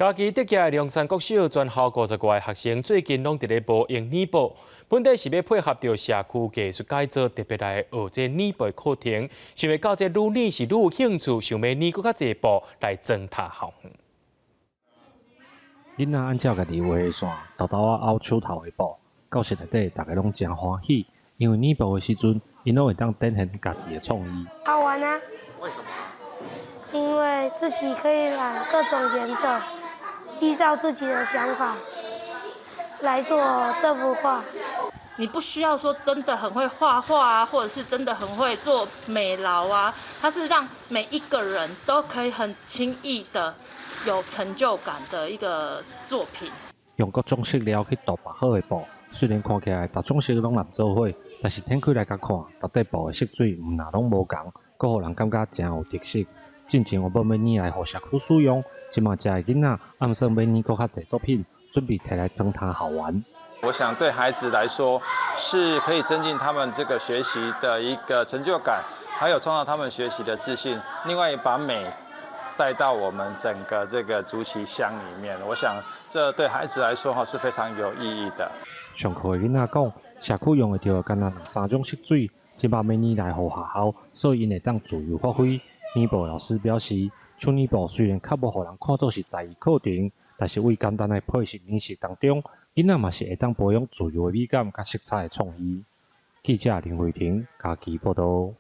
嘉義竹崎的龍山國小全校50外个學生最近攏佇咧模型染布，本底是欲配合著社區藝術改造，特別來學這染布課程，想袂到這愈染是愈有興趣，想欲染閣較濟布來裝塔校園。囡仔按照家己畫的線，沓沓仔拗手頭的布，教室內底逐家攏誠歡喜，因為染布的時陣，𪜶攏會當展現家己的創意。好玩啊！為什麼？因為自己可以染各種顏色，依照自己的想法來做這幅畫。你不需要說真的很會畫畫啊，或者是真的很會做美勞啊，它是讓每一個人都可以很輕易的有成就感的一個作品。用各種色料去塗白好的布，雖然看起來逐種色攏攏做伙，但是展開來共看，逐塊布的色水毋但攏無仝，閣予人感覺誠有特色。進前原本欲染來予社區使用，這馬遮的囡仔暗算欲染閣較濟作品，準備提來裝攤校園。我想對孩子來說，是可以增進他們這個學習的一個成就感，還有創造他們學習的自信。另外，把美帶到我們整個這個竹崎鄉裡面，我想這對孩子來說哈是非常有意義的。上課的囡仔講，社區用會著干焦兩三種色水，這馬欲染來予學校，所以𪜶會當自由發揮。染布老師表示，手染布雖然較無予人看做是才藝課程，但是對簡單的配色練習當中，囡仔嘛是會當培養自由的美感佮色彩的創意。記者林慧婷嘉義報導。